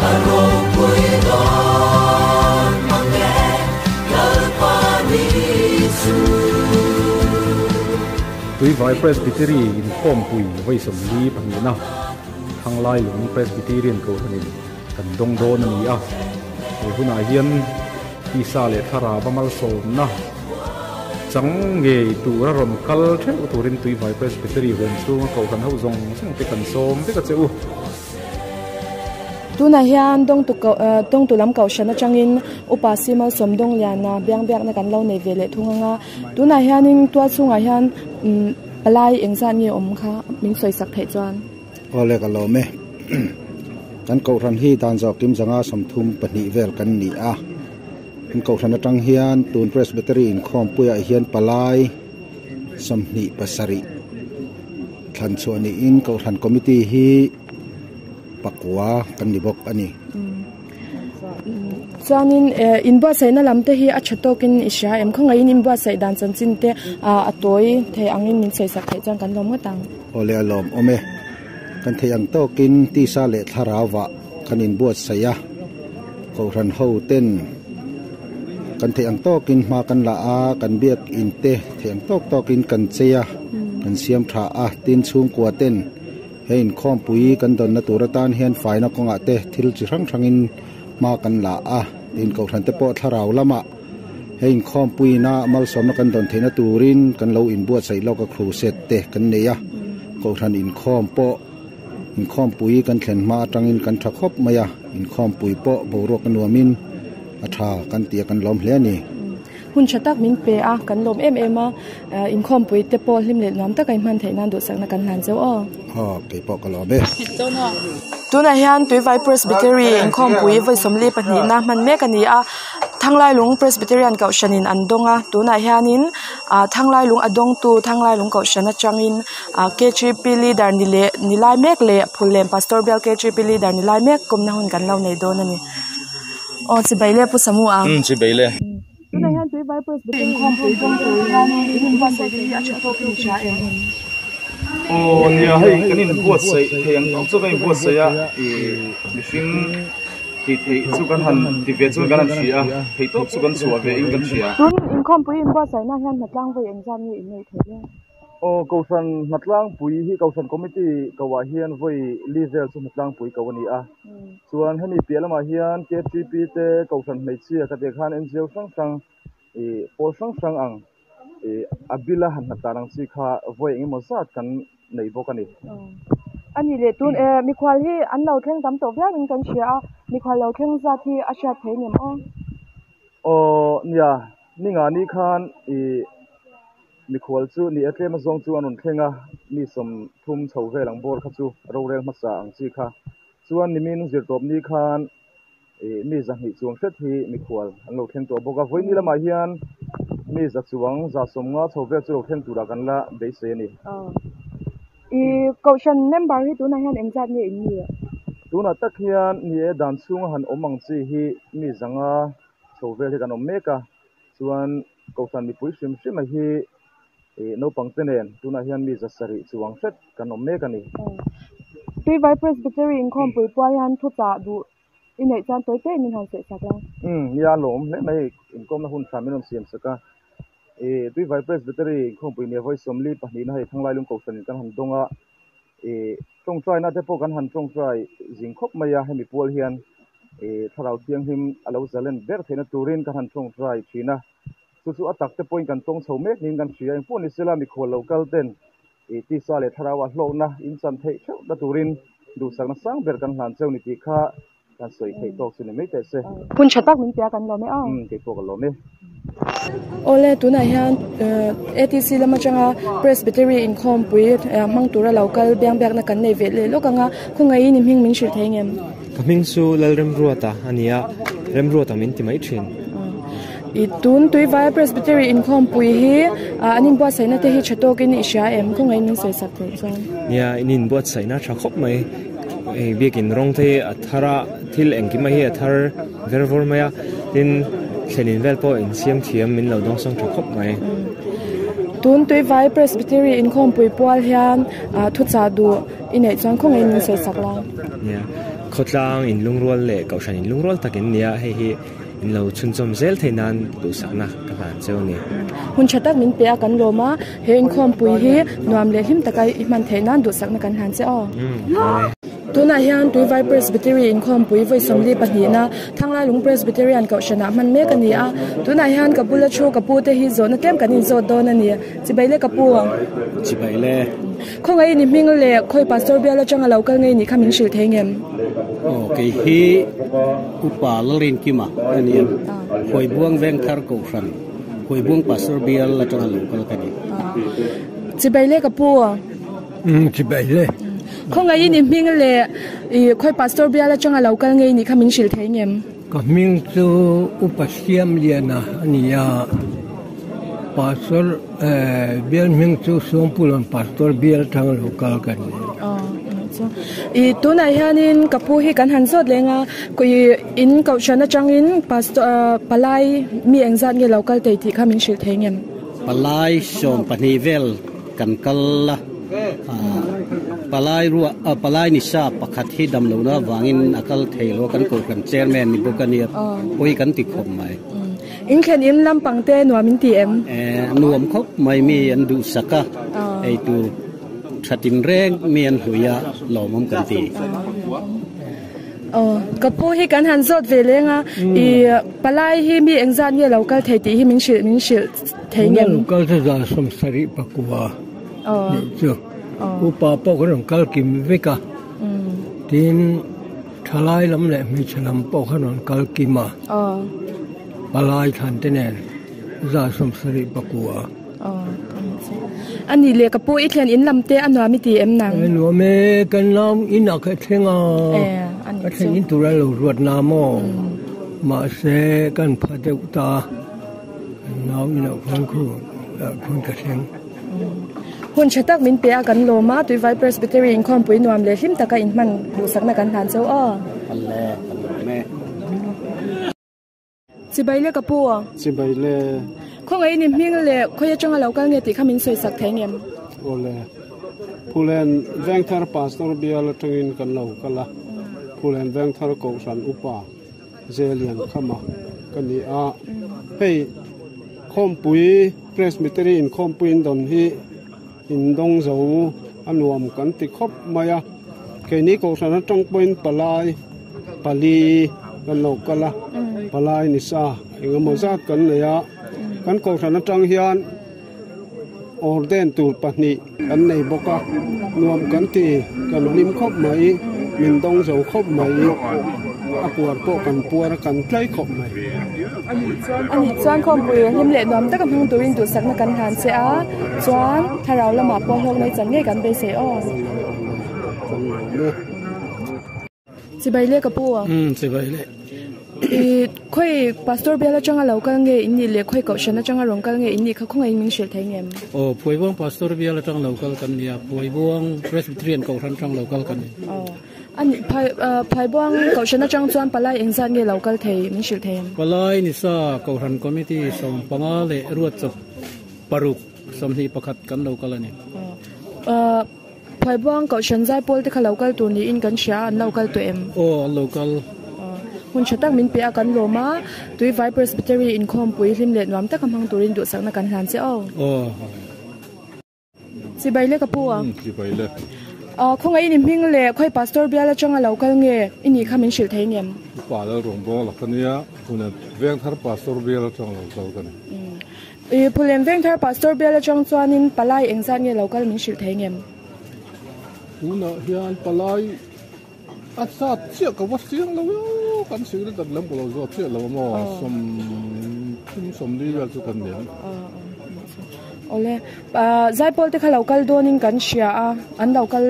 A ropui dawn mang e Lalpa ni chu. Tuivai Presbytery inkhawmpui vawi 42 na Thanglailung Presbyterian Kohhranin kan dawng dawn a ni a. He hunah hian tisa leh thlarau a malsawmna chang ngei tura rawn kal theuh turin Tuivai Presbytery huam chhunga Kohhran ho zawng zawng te kan sawm vek a che u. Tunah hian Dawngtu ko Dawngtu lam kohhran atangin Upa Simal Sawmdawngliana biangbiakna kan lo nei ve leh thung ang a. Tunah hianin tual chhungah hian umm palai engzat nge awm kha min sawisak theih chuan. Awle ka lawm e. Kan kohhran hi dan zawh kim zanga 32 vel kan ni a. Kan kohhran atang hian tun Presbytery inkhawmpuiah hian palai 27 thlan chhuah niin kohhran committee hi pakua kan ni bawk a ni. Chuanin inbuatsaihna lam te hi a tha tawkin i hria em? Khawngaihin inbuatsaih dan chanchin te a tawi thei angin min sawisak theih chuan kan lawm ngawt ang. Awle a lawm awm e. Kan theih ang tawkin tisa leh thlarauah kan inbuatsaih a, kohhran ho ten kan theih ang tawkin hma kan la a, kan biak in te theih ang tawk tawkin kan chei a, kan siam tha a, tin chhungkua ten he inkhawmpui kan dawnna tur atan hian faina kawngah te thil chi hrang hrangin hma kan la a, tin kohhran te pawh thlarau lamah he inkhawmpuina malsawmna kan dawn theihna turin kan lo inbuatsaih lawk a crusade te kan nei a, kohhran inkhawm pawh inkhawmpui kan thlen hma atangin kan tha khawp mai a, inkhawmpui pawh boruak a nuamin a tha kan tih a kan lawm hle a ni. Hun tha tak min pe a, kan lawm em em a, inkhawmpui te pawh hlim leh nuam taka inhman theih nan duhsakna kan hlan cheu aw. Aw, kei pawh ka lawm e. Tunah hian Tuivai Presbytery inkhawmpui vawi 42 na hman mek a ni a, Thanglailung Presbyterian Kohhranin an dawng a, tunah hianin ah Thanglailung a dawngtu Thanglailung Kohhran atangin ah KGP leader ni leh ni lai mek leh Phullen Pastor bial KGP leader ni lai mek kawmna hun kan lo nei dawn a ni. Aw chibai le Pu Samu ang. Umm chibai le. Tunah hian Tuivai Presbyterian inkhawmpui dawng tur hianin in inbuatsaih te hi a tha tawk in i hria em? Aw nia hei kan inbuatsaih thei ang tawk chu kan inbuatsaih a ih mihring tih theih chu kan han ti ve chuan kan han hria a theih tawp chu kan chhuah ve in kan hria. Tun inkhawmpui inbuatsaihna hian hnatlang vawi engzat nge in neih theih le? Aw Kohhran hnatlangpui hi Kohhran Committee koah hian vawi li vel chu hnatlangpui ko a ni a. Chuan hemi piah lamah hian KTP te Kohhran hmeichhia ka tih khan NGO hrang hrang ih pawl hrang hrang ang ih a bila han hnatlan ang chi kha vawi eng emaw zat kan nei bawk a ni. A ni leh tun e mikhual hi an lo thleng tam tawh viauin kan hria a, mikhual lo thleng zat hi a hriat thei nem aw? Aw nia, ni nga ni khan ih. Mikhual chu ni e tlem azawng chu an rawn thleng a, mi 30 chho vel ang bawr kha chu rorel hmasa ang chi kha. Chuan nimin zirtawp ni khan ih mi 200 chuang hret hi mikhual an lo thleng tawh bawk a, vawiini lamah hian mi 100 chuang 150 chho vel chu lo thleng turah kan la beisei a ni. Ih Kohhran member hi tunah hian engzat nge in ni? Tunah tak hian ni e dan chhunga han awm ang chi hi mi 500 chho vel hi kan awm mek a, chuan Kohhran mipui hrim hrim a hi ih naupang te nen tunah hian mi 700 chuang hret kan awm mek a ni. Tuivai Presbytery inkhawmpui pual hian thuchah duh i neih chuan tawi te in min han sawi sak la. Umm nia lawm hle mai hei inkawmna hun hram min rawn siam sak a. Ih Tuivai Presbytery inkhawmpui nia vawi 42 na hei Thanglailung Kohhran in kan han dawng a. Ih tawngtaina te pawh kan han tawngtai zing khawp mai a hemi pual hian ih thlarau thianghlim a lo zalen ber theihna turin kan han tawngtai thin a, chu chu a tak te pawhin kan tawng chho mek niin kan hria engpawh ni sela mikhual lo kal ten ih tisa leh thlarau a hlawkna in chan theih theuh na turin duhsakna sang ber kan hlan cheu ni tih kha kan sawi theih tawk chu ni mai teh se. Hun tha tak min tia kan lawm e aw. Umm kei pawh ka lawm e. Awle tunah hian ATC lam atanga Presbytery inkhawmpui hmang tura lo kal biang biakna kan nei ve leh lawk ang a, khawngaihin i hming min hrilh thei ngem? Ka hming chu Lalremruata a ni a, Remruata min ti mai thin. I tun Tuivai Presbytery inkhawmpui hi an inbuatsaihna te hi tha tawkin i hria em? Khawngaihin min sawi sak theih chuan. Nia, in inbuatsaihna tha khawp mai. Hei biakin rawng te hi a thar a, thil engkim a hi a thar ver vawr mai a, tin thlenin vel pawh insiam thiam min lo dawngsawng tha khawp mai. Tun Tuivai Presbytery inkhawmpui pual hian thuchah duh i neih chuan khawngaihin min sawi sak la. Nia. Khawtlang inlungrual leh kohhran inlungrual tak in nia, hei hi in lo chhunchawm zel theih nan duhsakna ka hlan cheu a ni. Hun tha tak min pe a kan lawm a, he inkhawmpui hi nuam leh hlim taka i hman theih nan duhsakna kan hlan che aw. Tunah hian Tuivai Presbytery inkhawmpui vawi 42na Thanglailung Presbyterian Kohhranah hman mek a ni a, tunah hian ka bula thu ka pu te hi zawhna tlem kan inzawt dawn a ni. Chibai le ka pu. Chibai le. Khawngaih ni hming leh khawi pastor bial atanga lo kal ngei nih kha min hrilh thei ngem? Aw kei hi Upa Lalrinkima a ni a, Huaibuang Vengthar Kohhran, Huaibuang Pastor bial atanga lo kal ka ni. Chibai le ka pu. Chibai le. Khawngaih ni hming leh khawi pastor bial atanga lo kal ngei nih kha min hrilh thei ngem? Ka hming chu Upa Siamliana a ni a, Pastor bial hming chu Suangpulawn Pastor bial atanga lo kal ka ni. I tunah hianin ka pu hi kan han zawt leng a, in kohhran atangin Pastor palai mi engzat nge lo kal thei tih kha min hrilh thei ngem? Palai 12 vel kan kal a, palai ruah palai ni sa pakhat hi dam lohna avangin a kal thei lo a, kan kohhran chairman ni bawk a nia, pawi kan ti khawp mai. In thlen in lampang te nuam in ti em? Nuam khawp mai, mi an duhsak a, eitur tha tinreng mi an hlui a, lawmawm kan ti. Aw, ka pu hi kan han zawt ve leng a, i palai hi mi engzat nge lo kal thei tih hi min hrilh min hrilh thei ngem? Lo kal chu 79 nih chu, upa pawh kan rawn kal kim vek a, tin thalai lam leh hmeichhe lam pawh khan rawn kal kim a, palai thlan te nen 79. A nih leh ka pu i thlen in lam te a nuam i ti em nang? E nuam e, kan nau in ah ka thleng a, ka thlen in tur an lo ruat na maw, mahse kan pha deuh ta, kan nau in ah khuan khu ah khuan ka thleng. Hun tha tak min pe a kan lawm a, Tuivai Presbytery inkhawmpui nuam leh hlim taka inhman duhsakna kan hlan cheu aw. Awle, kan lawm e. Chibai le ka pu. Chibai le. Khawngaih ni hming leh khawi atanga lo kal nge tih kha min sawi sak thei ngem? Awle. Phulen Vengthar Pastor bial atangin kan lo kal a. Phulen Vengthar Kohhran Upa Zelian Khama ka ni a. Hei Khawmpui Presbytery inkhawmpui in dawn hi in dawng zo a nuam kan ti khawp mai a. Keini Kohhran atang pawhin palai pali kan lo kal a, palai ni sa engemaw zat kan nei a, kan Kohhran atang hian orden tur pahnih kan nei bawk a, nuam kan ti, kan hlim khawp mai, min dawng zo khawp mai, a puar pawh kan puar a, kan tlai khawp mai. Ani chuan khawmpui hlim leh nuam taka hmang turin duhsakna kan hlan che a, chuan thlarau lamah pawh hlawk nei chan ngei kan beisei aw. Chibai le ka pu. Umm chibai le. I khawi pastor bial atanga lo kal nge in nih leh khawi kohhran atanga rawn kal nge in nih kha khawngaih in min hrilh thei ngem? Aw Phuaibuang pastor bial atang lo kal kan nia, Phuaibuang Presbyterian kohhran atang lo kal kan ni. Aw ani phai Phuaibuang kohhran atang chuan palai engzat nge lo kal thei min hrilh thei em? Palai nisa kohhran committee 15 leh ruat chawp paruk 21 kan lo kal a ni. Aw Phuaibuang Kohhran Zaipawl te kha lo kal tur niin kan hria a, an lo kal tawh em? Aw, an lo kal. Hun tha tak min pe a, kan lawm a, Tuivai Presbytery inkhawmpui hlim leh nuam taka hmang turin duhsakna kan hlan che aw. Aw. Chibai le ka pu a. Chibai le. Khawngaih i ni hming leh khawi Pastor bial atanga lo kal nge i nih kha min hrilh thei ngem? Upa Lalrawngbawng la ka nia, Pune Vengthar Pastor bial atanga lo kal ka ni. I Phulem Vengthar Pastor bial atang chuanin palai engzat nge lo kal min hrilh thei ngem? Tunah hian palai a zat chiah ka va siang lo eo, kan sikret tak lam ka lo zawt chiah lo a maw, 30 40 vel chu kan nia. Awle, Zaipawl te kha lo kal dawnin kan hria a, an lo kal.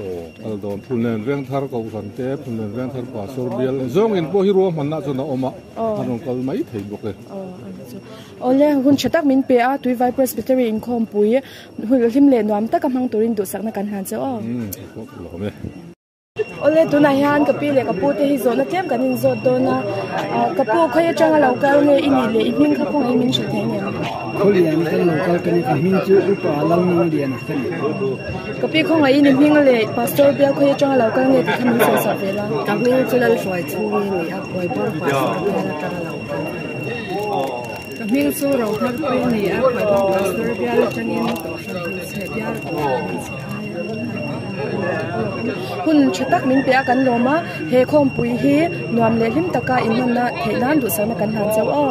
Aw, kal dawn. Phullen Vengthar Kohhran te, Phullen Vengthar Pastor bial zawngin pawh hi ruahmanna chuan a awm a, an rawn kal mai thei bawk e. Awle, hun tha tak min pe a, Tuivai Presbytery inkhawmpui hun hlim leh nuam taka hmang turin duhsakna kan hlan cheu aw. Awle, tunah hian ka pi leh ka pu te hi zawhna tlem kan inzawt dawn a, ka pu khawi atanga lo kal nge i nih leh i hming kha khawngaih min hrilh thei ngem? Khawlian atang lo kal ka ni, ka hming chu Upa Lalnungliana ka ni. Ka pi khawngaih in i hming leh Pastor bial khawi atanga lo kal nge tih kha min sawi sak ve la. Ka hming chu Lalhruai chhungi a ni a, Pawibawr Pastor bial atanga lo kal ka ni. Ka hming chu Rohmarpui a ni a, Pawibawr Pastor bial atangin Kohhran Hmeichhe bial Kohhran Hmeichhe aia Hun tha tak min pe a kan lawm a, he khawmpui hi nuam leh hlim taka inhmanna theih nan duhsakna kan hlan chauh aw.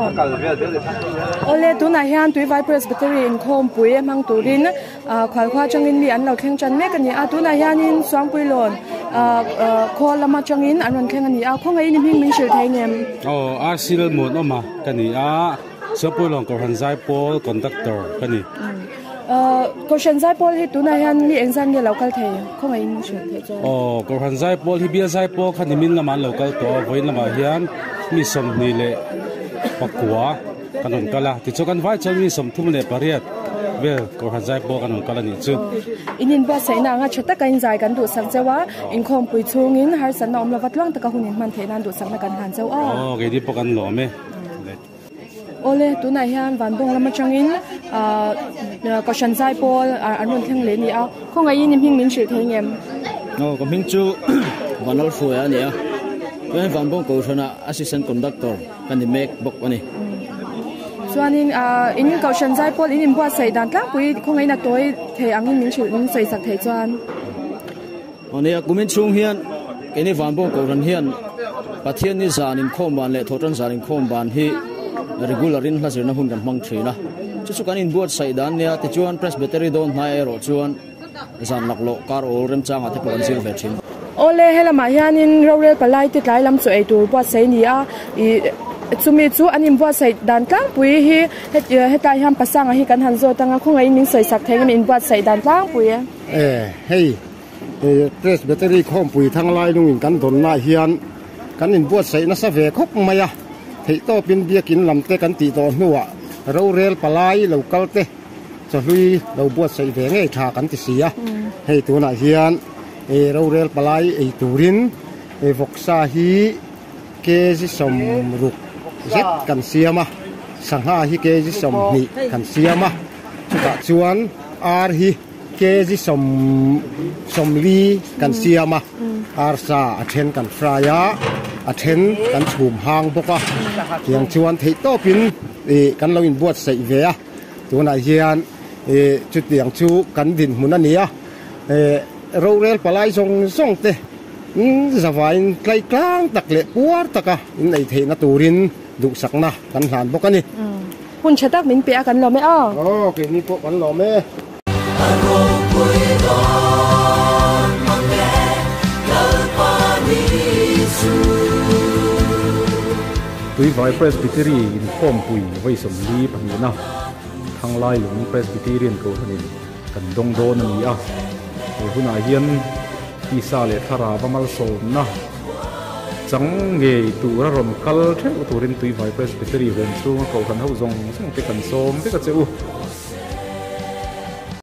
Awle tunah hian Tuivai Presbytery inkhawmpui hmang turin Khualkhua atangin mi an lo thleng tan mek a ni a, tunah hianin Suangpuilawn khaw lam atangin an rawn thleng a ni a, khawngaih in i hming min hrilh thei ngem? Aw, RC Lalmuanawma ka ni a, Suangpuilawn Kohhran Zaipawl Conductor ka ni. Kohhran Zaipawl hi tunah hian mi engzat nge lo kal thei? Khawngaih in min hrilh theih chuan. Aw, Kohhran Zaipawl hi Bial Zaipawl kha nimin lamah an lo kal tawh a, vawiin lamah hian mi 24 kan rawn kal a, tichuan kan vai chuan mi 38 vel Kohhran zai pawh kan rawn kal a nih chu. In inbuatsaihna anga tha taka in zai kan duhsak cheu a, inkhawmpui chhungin harsatna awm lova tluang taka hun inhman theih nan duhsakna kan hlan cheu a. Aw, keini pawh kan lawm e. Awle, tunah hian Vanbawng lam atangin Kohhran zai pawl an rawn thleng leh a ni a, khawngaihin i hming min hrilh thei ngem? Aw, ka hming chu Vanlalhruaia a ni a, chuan Vanbawng Kohhranah Assistant Conductor ka ni mek bawk a ni. Chuanin in Kohhran Zaipawl in inbuatsaih dan tlangpui khawngaihin a tawi thei angin min hrilh min sawi sak thei chuan. Aw nia, kumin chhung hian keini Vanbawng Kohhran hian Pathianni zan inkhawm ban leh Thawhtan zan inkhawm ban hi regular in hla zirna hun kan hmang thin a. Chu chu kan inbuatsaih dan nia, tichuan Presbytery dawn hnai erawh chuan Zan laklawh kar awl remchangah te pawh an zir ve thin. Awle, helamah hianin rorel palai te tlai lam chaw ei tur buatsaih a ni a, ih chumi chu an inbuatsaih dan tlangpui hi hetlai hian pasanga hi kan han zawt anga khawngaihin min sawisak thei ngem inbuatsaih dan tlangpui e. E, hei Presbytery khawmpui thanglai nungin kan dawnnaah hian kan inbuatsaih nasa ve khawp mai a, theihtawpin biakin lam te kan tih tawh hnuah rorel palai lo kal te, Chawhlui lo buatsaih ve ngei tha kan ti si a, hei tunah hian rorel palai ei turin vawksa hi kg 60 zet kan siam a, sangha hi kg 20 kan siam a, chutah chuan ar hi kg 40 kan siam a, arsa a then kan fry a, a then kan chhum hang bawk a, tiang chuan theihtawpin kan lo inbuatsaih ve a. Tunah hian chutiang chu kan dinhmun a ni a, rorel palai zawng zawng te zavain tlai tlang tak leh puar taka in ei theihna turin duhsakna kan hlan bawk a ni. Hun tha tak min pe a kan lawm e aw. Aw keini pawh kan lawm e. A ropui dawn mang e Lalpa ni chu. Tuivai Presbytery inkhawmpui vawi 42na Thanglailung Presbyterian Kohhranin kan dawng dawn a ni a. He hunah hian tisa leh thlarau a malsawmna chang ngei tura rawn kal theuh turin Tuivai Presbytery huam chhunga Kohhran ho zawng zawng te kan sawm vek a che u.